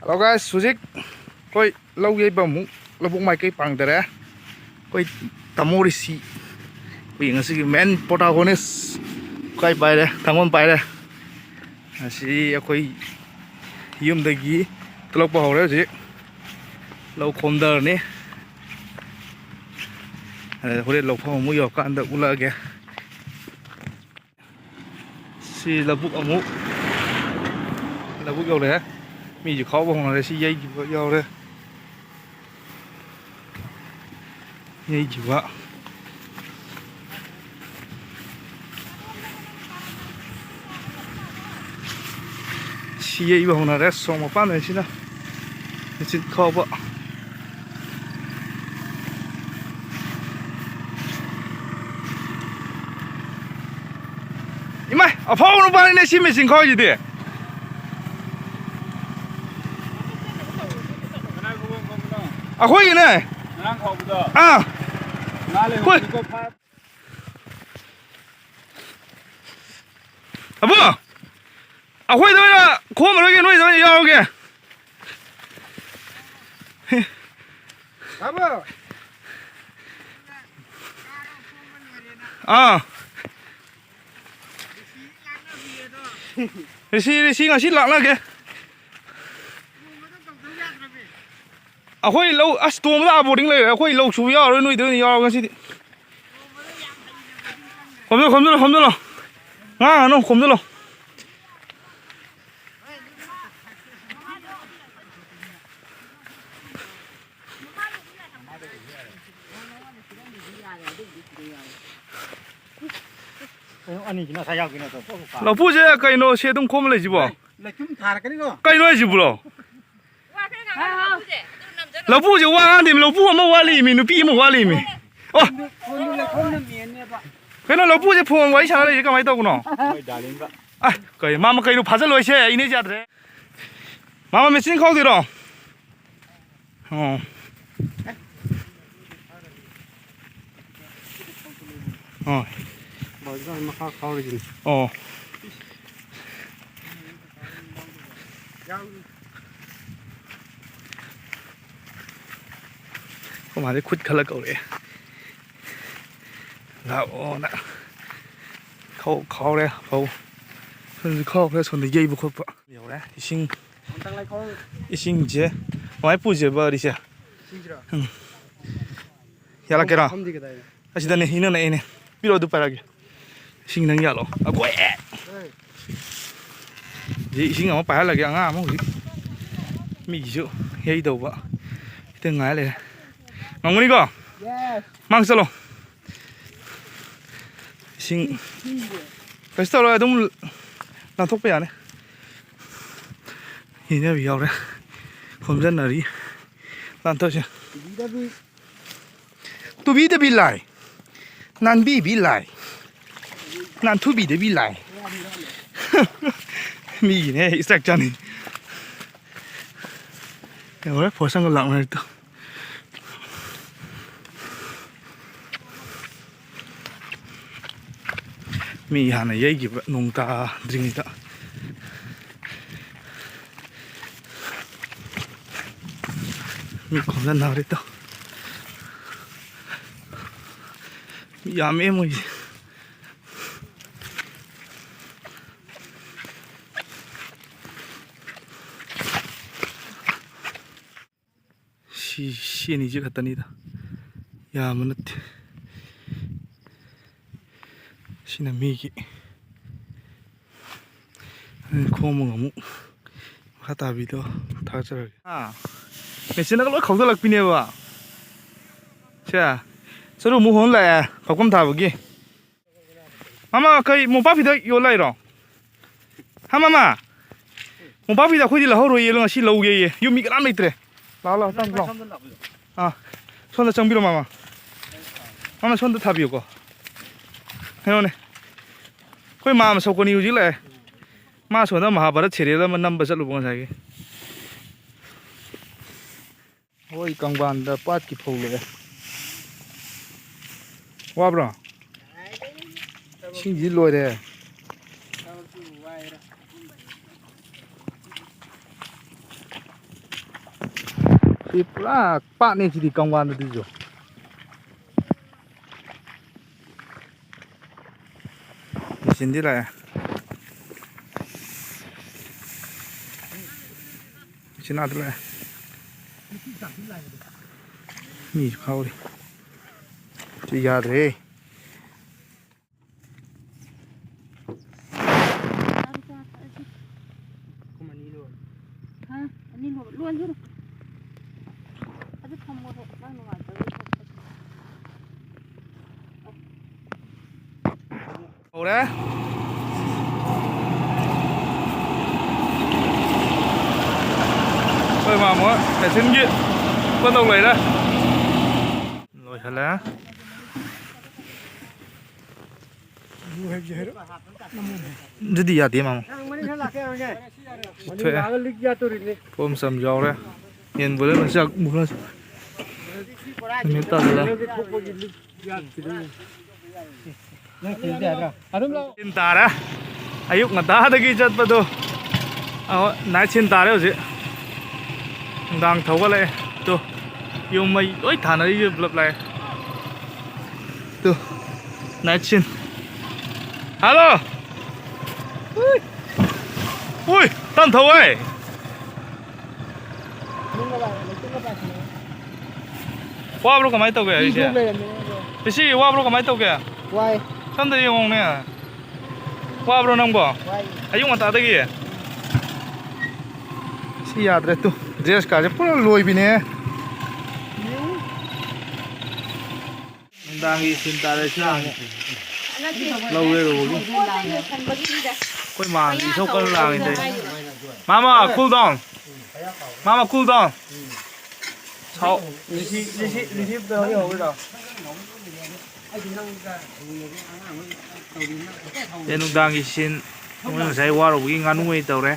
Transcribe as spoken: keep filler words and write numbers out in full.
Hello guys, ꯍꯧꯖꯤꯛ ꯑꯩꯈꯣꯏ ꯂꯧ ꯌꯩꯕ ꯑꯃꯨꯛ ꯂꯧꯕꯨꯛ ꯃꯥꯏꯀꯩ ꯄꯥꯡꯗꯔꯦ꯫ ꯑꯩꯈꯣꯏ ꯇꯥꯃꯣ ꯔꯤꯁꯤ, ꯑꯩꯈꯣꯏ ꯉꯁꯤꯒꯤ main protagonist ꯀꯥꯏ ꯄꯥꯏꯔꯦ, ꯊꯥꯡꯒꯣꯜ ꯄꯥꯏꯔꯦ꯫ ꯑꯁꯤ ꯑꯩꯈꯣꯏ ꯌꯨꯝꯗꯒꯤ ꯊꯣꯛꯂꯛꯄ ꯍꯧꯔꯦ ꯍꯧꯖꯤꯛ꯫ ꯂꯧ ꯈꯣꯝꯗꯔꯅꯤ꯫ ꯑꯗ ꯍꯣꯔꯦꯟ ꯂꯧꯐꯝ ꯑꯃꯨꯛ ꯌꯧꯔꯀꯥꯟꯗ ꯎꯠꯂꯛꯑꯒꯦ꯫ ꯁꯤ ꯂꯧꯕꯨꯛ ꯑꯃꯨꯛ, ꯂꯧꯕꯨꯛ ꯌꯧꯔꯛꯑꯦ꯫ ꯃꯤꯁꯨ ꯈꯥꯎꯕ ꯍꯧꯅꯔꯦ꯫ ꯁꯤ ꯌꯩꯈꯤꯕ ꯌꯥꯎꯔꯦ꯫ ꯌꯩꯈꯤꯕ꯫ ꯁꯤ ꯌꯩꯕ ꯍꯧꯅꯔꯦ꯫ ꯁꯣꯝ ꯃꯄꯥꯟꯗ ꯁꯤꯅ ꯃꯦꯆꯤꯟ ꯈꯥꯎꯕ꯫ ꯏꯃꯥꯏ, ꯑꯐꯥꯎꯕ ꯅꯨꯄꯥꯅꯤꯅꯦ ꯁꯤ ꯃꯦꯆꯤꯟ ꯈꯥꯎꯁꯤꯗꯤ꯫ ꯑꯩꯈꯣꯏꯒꯤꯅꯦ꯫ ꯉꯔꯥꯡ ꯈꯥꯎꯕꯗꯣ꯫ ꯑꯥ꯫ ꯉꯥ ꯂꯩꯍꯧꯕꯅꯤꯀꯣ, ꯐꯥ-, ꯑꯕꯣ, ꯑꯩꯈꯣꯏꯗ ꯑꯣꯏꯅ ꯈꯣꯝꯃꯔꯣꯏꯒꯦ, ꯅꯣꯏꯗ ꯑꯣꯏꯅ ꯌꯥꯎꯔꯒꯦ꯫ ꯇꯥꯃꯣ꯫ ꯑꯥ꯫ ꯔꯤꯁꯤ, ꯔꯤꯁꯤ ꯉꯁꯤ ꯂꯥꯛꯅꯒꯦ꯫ ꯑꯩꯈꯣꯏ ꯂꯧ, ꯑꯁ, ꯇꯣꯝꯕꯗ ꯑꯥ boarding ꯂꯩꯔꯦ꯫ ꯑꯩꯈꯣꯏ ꯂꯧ ꯁꯨꯕ ꯌꯥꯎꯔꯣꯏ, ꯅꯣꯏꯗ ꯑꯣꯏꯅ ꯌꯥꯎꯔꯒꯦ ꯉꯁꯤꯗꯤ꯫ ꯈꯣꯝꯖꯜꯂꯣ, ꯈꯣꯝꯖꯜꯂꯣ, ꯈꯣꯝꯖꯜꯂꯣ꯫ ꯉꯥꯡꯉꯅꯨ, ꯈꯣꯝꯖꯜꯂꯣ꯫ ꯀꯩꯅꯣ ꯑꯅꯤꯁꯤꯅ ꯉꯁꯥꯏ ꯌꯥꯎꯗꯣꯏ ꯅꯠꯇ꯭ꯔꯣ? ꯂꯐꯨꯁꯦ ꯀꯩꯅꯣ ꯁꯤ ꯑꯗꯨꯝ ꯈꯣꯝꯃ ꯂꯩꯁꯤꯕꯣ? ꯂꯩꯆꯨꯝ ꯊꯥꯔꯛꯀꯅꯤꯀꯣ꯫ ꯀꯩꯅꯣ ꯍꯥꯏꯁꯤꯕꯣ? ꯂꯐꯨꯁꯦ ꯋꯥ ꯉꯥꯡꯗꯦ, ꯂꯐꯨ ꯑꯃ ꯋꯥꯠꯂꯤꯃꯤ, ꯅꯨꯄꯤ ꯑꯃ ꯋꯥꯠꯂꯤꯃꯤ꯫ ꯑꯣ꯫ ꯐꯣꯟꯗꯨ ꯂꯩꯈꯣꯝꯅ ꯃꯦꯟꯅꯦꯕ꯫ ꯀꯩꯅꯣ ꯂꯐꯨꯁꯦ ꯐꯣꯟ ꯋꯥꯔꯤ ꯁꯥꯟꯅ ꯂꯩꯁꯦ ꯀꯃꯥꯏꯅ ꯇꯧꯕꯅꯣ? ꯃꯣꯏ ꯗꯥꯔꯂꯤꯡꯒ꯫ ꯑ, ꯀꯩ, ꯃꯥꯃ ꯀꯩꯅꯣ ꯐꯥꯖꯜꯂꯣꯏꯁꯦ, ꯑꯩꯅ ꯌꯥꯗ꯭ꯔꯦ꯫ ꯃꯥꯃ ꯃꯦꯆꯤꯟ ꯈꯥꯎꯗꯣꯏꯔꯣ? ꯑꯣ꯫ ꯑꯣ꯫ ꯕꯥꯔꯗꯨꯅ ꯃꯈꯥ ꯈꯥꯎꯔꯤꯁꯤꯅꯤ꯫ ꯑꯣ꯫ ꯌꯥꯎꯔꯤ꯫ ꯑꯩꯈꯣꯏ ꯃꯥꯗꯤ ꯈꯨꯠ ꯈꯜꯂ ꯀꯧꯔꯛꯑꯦ꯫ ꯂꯥꯛꯑꯣꯅ꯫ ꯈꯥꯎ-, ꯈꯥꯎꯔꯦ ꯐꯧ꯫ ꯁꯣꯝꯗꯁꯨ ꯈꯥꯎꯈ꯭ꯔꯦ, ꯁꯣꯝꯗ ꯌꯩꯕ ꯈꯣꯠꯄ꯫ ꯌꯧꯔꯦ꯫ ꯏꯁꯤꯡ, ꯑꯝꯇꯪ ꯂꯩꯈꯣ꯫ ꯏꯁꯤꯡꯁꯦ ꯀꯃꯥꯏꯅ ꯄꯨꯁꯦꯕ, ꯑꯔꯤꯁꯦ? ꯁꯤꯁꯤꯔꯣ? ꯎꯝ꯫ ꯌꯥꯔꯛꯀꯦꯔꯣ? ꯃꯐꯝꯗꯤ ꯀꯗꯥꯏꯗ? ꯑꯁꯤꯗꯅꯦ, ꯏꯅꯛ ꯅꯛꯏꯅꯦ꯫ ꯄꯤꯔꯛꯑꯣ, ꯑꯗꯨ ꯄꯥꯏꯔꯛꯑꯒꯦ꯫ ꯏꯁꯤꯡ ꯅꯪ ꯌꯥꯜꯂꯣ꯫ ꯑꯒꯣꯏ! ꯑꯦ! ꯁꯤ ꯏꯁꯤꯡ ꯑꯃ ꯄꯥꯏꯍꯜꯂꯒꯦ, ꯑꯉꯥꯡ ꯑꯃ ꯍꯧꯖꯤꯛ ꯃꯤꯒꯤꯁꯨ ꯌꯩꯗꯧꯕ ꯈꯤꯇꯪ ꯉꯥꯏ ꯂꯩꯔꯦ꯫ ꯉꯝꯒꯅꯤꯀꯣ? ꯌꯦꯁ! ꯃꯥꯡ ꯆꯠꯂꯣ꯫ ꯏꯁꯤꯡ ꯀꯩꯁꯨ ꯇꯧꯔꯣꯏ, ꯑꯗꯨꯝ ꯂꯥꯟꯊꯣꯛꯄ ꯌꯥꯅꯤ꯫ ꯏꯅꯕꯤ ꯌꯥꯎꯔꯦ, ꯈꯣꯝꯖꯟꯅꯔꯤ꯫ ꯂꯥꯟꯊꯣꯛꯁꯦ꯫ ꯇꯨꯕꯤꯗꯕꯤ ꯂꯥꯏ, ꯅꯥꯟꯕꯤꯕꯤ ꯂꯥꯏ, ꯅꯥꯟꯊꯨꯕꯤꯗꯕꯤ ꯂꯥꯏ꯫ ꯃꯤꯒꯤꯅꯦ, ꯏꯁꯇ꯭ꯔꯛꯆꯔꯅꯤ꯫ ꯌꯧꯔꯦ, ꯐꯣꯔꯁꯟꯒ ꯂꯥꯛꯅꯔꯤꯗꯣ꯫ ꯃꯤ ꯍꯥꯟꯅ ꯌꯩꯈꯤꯕ ꯅꯣꯡ ꯇꯥꯗ꯭ꯔꯤꯉꯩꯗ꯫ ꯃꯤ ꯈꯣꯝꯖꯟꯅꯈ꯭ꯔꯦ ꯇꯧ꯫ ꯃꯤ ꯌꯥꯝꯃꯦ ꯃꯣꯏꯁꯦ꯫ ꯁꯤ, ꯁꯤ ꯑꯅꯤꯁꯤ ꯈꯛꯇꯅꯤꯗ, ꯌꯥꯝꯕ ꯅꯠꯇꯦ꯫ ꯁꯤꯅ ꯃꯤꯒꯤ꯫ ꯈꯣꯝꯃꯒ ꯑꯃꯨꯛ ꯃꯈꯥ ꯇꯥꯕꯤꯗꯣ ꯊꯥꯒꯠꯆꯔꯒꯦ꯫ ꯑꯥ, ꯃꯦꯆꯤꯟꯅꯒ ꯂꯣꯏ ꯈꯧꯖꯜꯂꯛꯄꯤꯅꯦꯕ꯫ ꯁꯦ, ꯆꯔꯨ ꯑꯃꯨꯛ ꯍꯣꯟ ꯂꯥꯛꯑꯦ, ꯀꯧꯀꯝ ꯊꯥꯕꯒꯤ꯫ ꯃꯃꯥ, ꯀꯩ ꯃꯣꯝꯄꯥꯛ ꯐꯤꯗꯛ ꯌꯣꯜ ꯂꯥꯛꯏꯔꯣ? ꯍꯥ, ꯃꯃꯥ? ꯃꯣꯝꯄꯥꯛ ꯐꯤꯗꯛ ꯑꯩꯈꯣꯏꯗꯤ ꯂꯧꯍꯧꯔꯣꯏꯌꯦ, ꯉꯁꯤ ꯂꯧꯒꯦꯌꯦ꯫ ꯌꯨꯝ ꯃꯤ ꯀꯅꯥꯝ ꯂꯩꯇ꯭ꯔꯦ꯫ ꯂꯥꯛꯑꯣ, ꯂꯥꯛꯑꯣ, ꯇꯞꯅ ꯂꯥꯛꯑꯣ꯫ ꯑꯥ, ꯁꯣꯝꯗ ꯆꯪꯕꯤꯔꯣ, ꯃꯃꯥ꯫ ꯃꯃꯥ, ꯁꯣꯝꯗ ꯊꯥꯕꯤꯌꯨꯀꯣ꯫ ꯀꯩꯅꯣꯅꯦ, ꯑꯩꯈꯣꯏ ꯃꯥ ꯃꯁꯧ ꯀꯣꯅꯤ ꯍꯧꯖꯤꯛ ꯂꯥꯛꯑꯦ꯫ ꯃꯥ ꯁꯣꯝꯗ ꯃꯍꯥꯚꯥꯔꯠ serial ꯑꯃ ꯅꯝꯕ ꯆꯠꯂꯨꯕ ꯉꯁꯥꯏꯒꯤ꯫ ꯍꯣꯏ, ꯀꯪꯕꯥꯟꯗ ꯄꯥꯠꯀꯤ ꯐꯧ ꯂꯣꯛꯑꯦ꯫ ꯋꯥꯕ꯭ꯔꯣ? ꯏꯁꯤꯡꯁꯤ ꯂꯣꯏꯔꯦ꯫ ꯁꯤ ꯄꯨꯔꯥ ꯄꯥꯠꯅꯦ ꯁꯤꯗꯤ ꯀꯪꯕꯥꯟꯗꯗꯤꯁꯨ꯫ ꯃꯦꯆꯤꯟꯗꯤ ꯂꯥꯛꯑꯦ꯫ ꯃꯦꯆꯤꯟ ꯑꯥꯗ ꯂꯥꯛꯑꯦ꯫ ꯃꯤꯁꯨ ꯈꯥꯎꯔꯤ꯫ ꯁꯤ ꯌꯥꯗ꯭ꯔꯦ꯫ ꯍꯥ? ꯑꯅꯤ ꯂꯣꯟ-, ꯂꯣꯟꯁꯤꯔꯣ? ꯑꯗꯨ ꯊꯝꯃꯣ ꯍꯦꯛ, ꯅꯪ ꯅꯨꯡꯉꯥꯏꯇꯕꯩ ꯊꯣꯛꯄꯅꯤ꯫ ꯍꯧꯔꯦ꯫ ꯑꯩꯈꯣꯏ ꯃꯥꯃꯣ ꯃꯦꯆꯤꯟꯒꯤ ꯄꯣꯠ ꯇꯧ ꯂꯩꯔꯦ꯫ ꯂꯣꯏꯁꯜꯂꯦ꯫ ꯑꯗꯨꯗꯤ ꯌꯥꯗꯦ, ꯃꯥꯃꯣ꯫ ꯊꯣꯛꯑꯦ꯫ ꯄꯣꯝ ꯆꯝ ꯌꯥꯎꯔꯦ꯫ ꯌꯦꯟ ꯕꯣꯏꯂꯔ ꯃꯆꯥ ꯃꯨꯛꯂ ꯅꯨꯃꯤꯠ ꯇꯥꯁꯤꯜꯂꯦ꯫ ꯅꯨꯡꯊꯤꯟ ꯇꯥꯔꯦ꯫ ꯑꯌꯨꯛ ꯉꯟꯇꯥꯗꯒꯤ ꯆꯠꯄꯗꯣ꯫ ꯑꯍꯣꯏ, ꯅꯥꯏꯠ ꯁꯤꯟ ꯇꯥꯔꯦ ꯍꯧꯖꯤꯛ꯫ ꯅꯨꯡꯗꯥꯡ ꯊꯧꯒꯠꯂꯛꯑꯦ꯫ ꯇꯨ, ꯌꯨꯝ ꯃꯩ ꯂꯣꯏ ꯊꯥꯅꯔꯤꯁꯦ ꯄꯨꯂꯞ ꯂꯥꯛꯑꯦ꯫ ꯇꯨ, ꯅꯥꯏꯠ ꯁꯤꯟ꯫ ꯍꯜꯂꯣ! ꯎꯏ! ꯎꯏ! ꯇꯞ ꯊꯧ ꯍꯦ! ꯋꯥꯕ꯭ꯔꯣ ꯀꯃꯥꯏꯅ ꯇꯧꯒꯦ ꯑꯩꯁꯦ? ꯏꯁꯤ ꯋꯥꯕ꯭ꯔꯣ ꯀꯃꯥꯏꯅ ꯇꯧꯒꯦ? ꯋꯥꯏ꯫ ꯁꯣꯝꯗ ꯌꯦꯡꯉꯣꯅꯦ꯫ ꯋꯥꯕ꯭ꯔꯣ ꯅꯪꯕꯣ? ꯋꯥꯏ꯫ ꯑꯌꯨꯛ ꯉꯟꯇꯥꯗꯒꯤ? ꯁꯤ ꯌꯥꯗ꯭ꯔꯦ ꯇꯨ꯫ ꯗ꯭ꯔꯦꯁ ꯀꯥꯁꯦ ꯄꯨꯔꯥ ꯂꯣꯏꯕꯤꯅꯦ꯫ ꯅꯨꯡꯗꯥꯡꯒꯤ ꯁꯤꯟ ꯇꯥꯔꯦ ꯁꯤꯅ ꯑꯃꯨꯛ꯫ ꯂꯧ ꯌꯩꯔꯨꯕꯒꯤ꯫ ꯑꯩꯈꯣꯏ ꯃꯥꯒꯤ ꯏꯁꯧ ꯀꯟꯅ ꯂꯥꯡꯉꯤꯗ꯫ ꯃꯥꯃ, cool down꯫ ꯃꯥꯃ, cool down꯫ ꯁꯥꯎ-, receive, receive, receive ꯇꯧꯔꯒ ꯌꯧꯍꯧꯔꯤꯔꯣ? ꯑꯦ, ꯅꯨꯡꯗꯥꯡꯒꯤ ꯁꯤꯟ꯫ ꯃꯣꯏ ꯉꯁꯥꯏ ꯋꯥꯔꯨꯕꯒꯤ ꯉꯥꯅꯨ ꯑꯣꯏꯅ ꯇꯧꯔꯦ꯫